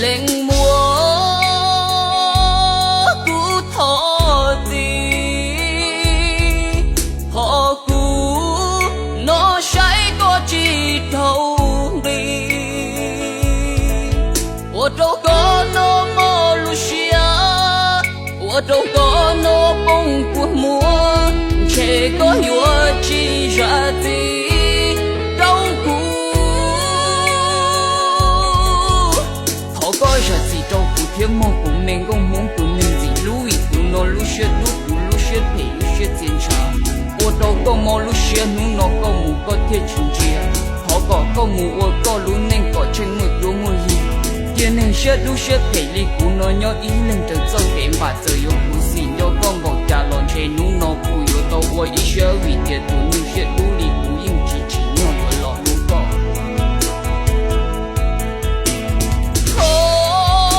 Leej muab kuv thov txim, thov kuv no saib koj tsis raug nqi. Ua rau koj no mob lub siab, ua rau koj no poob kua muag, ntshe koj yuav tsis zam txim rau kuv. Thov koj zam txim rau kuv thiab mog, kuv me nkauj Hmoob tus neeg ntxim hlub, vim kuv no lub siab dub, kuv lub siab phem, lub siab txias ntshav. Ua rau koj mob lub siab, hnub no koj mus koj thiaj tsis ntsia. Thov kom koj mus ua koj lub neej kom tsheej muaj cuab muaj yig. Cia neeg siab dub siab phem li kuv no nyob ib leeg raws txoj kev npam, txawm yuav khuv xim nco koj npaum cas los ntshe hnub no kuv yuav tau ua ib siab, vim tias tus neeg siab dub li kuv yeej tsis tsim nyog yuav los hlub koj. Thov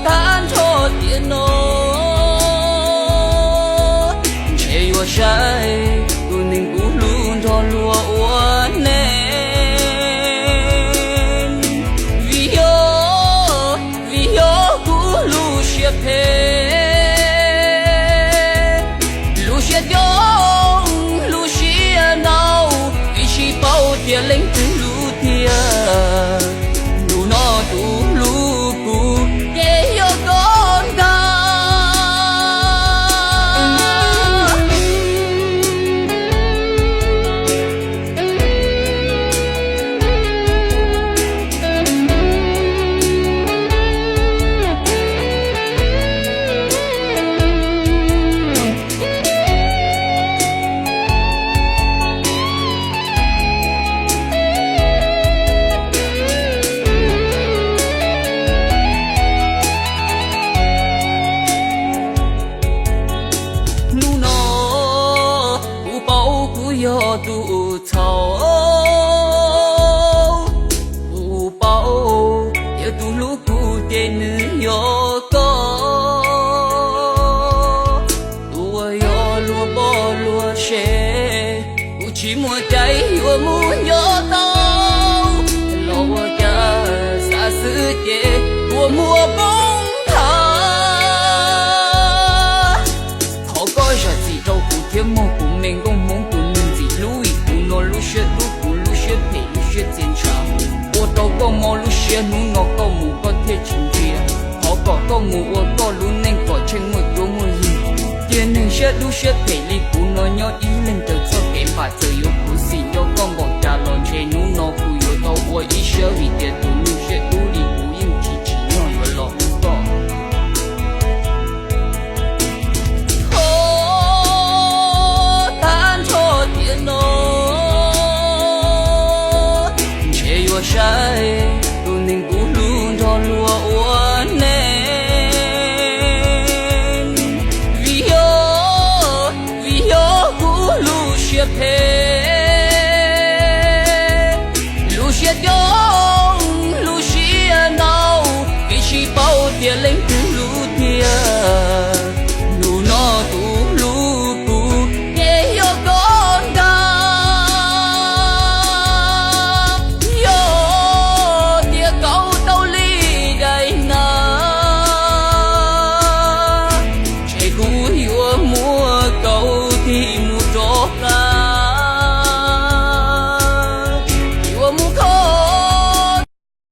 tag nrho tiam no, ntshe yuav saib tus neeg kuv hlub nrog luag ua neej. Vim yog, vim yog kuv lub siab phem, lub siab coob, lub siab ntau, vim tsis paub tias leej twg hlub tiag. Hnub no tus hlub kuv ces yog koj ntag. Hnub no kuv paub kuv yog tus txhaum, kuv paub tias tus hlub kuv ces nws yog koj. Tus uas yog luag poj luag sev, kuv tsis muaj cai yuav mus nco tau. Los ua cas xav xwb ces kua muag poob nthav. Thov koj zam txim rau kuv thiab mog, kuv me nkauj Hmoob tus neeg ntxim hlub, vim kuv no lub siab dub, kuv lub siab phem, lub siab txias ntshav. Ua rau koj mob lub siab, hnub no koj mus koj thiaj tsis ntsia. Thov kom koj mus ua koj lub neej kom tsheej muaj cuab muaj yig. Cia neeg siab dub siab phem li kuv no nyob ib leeg raws txoj kev npam, txawm yuav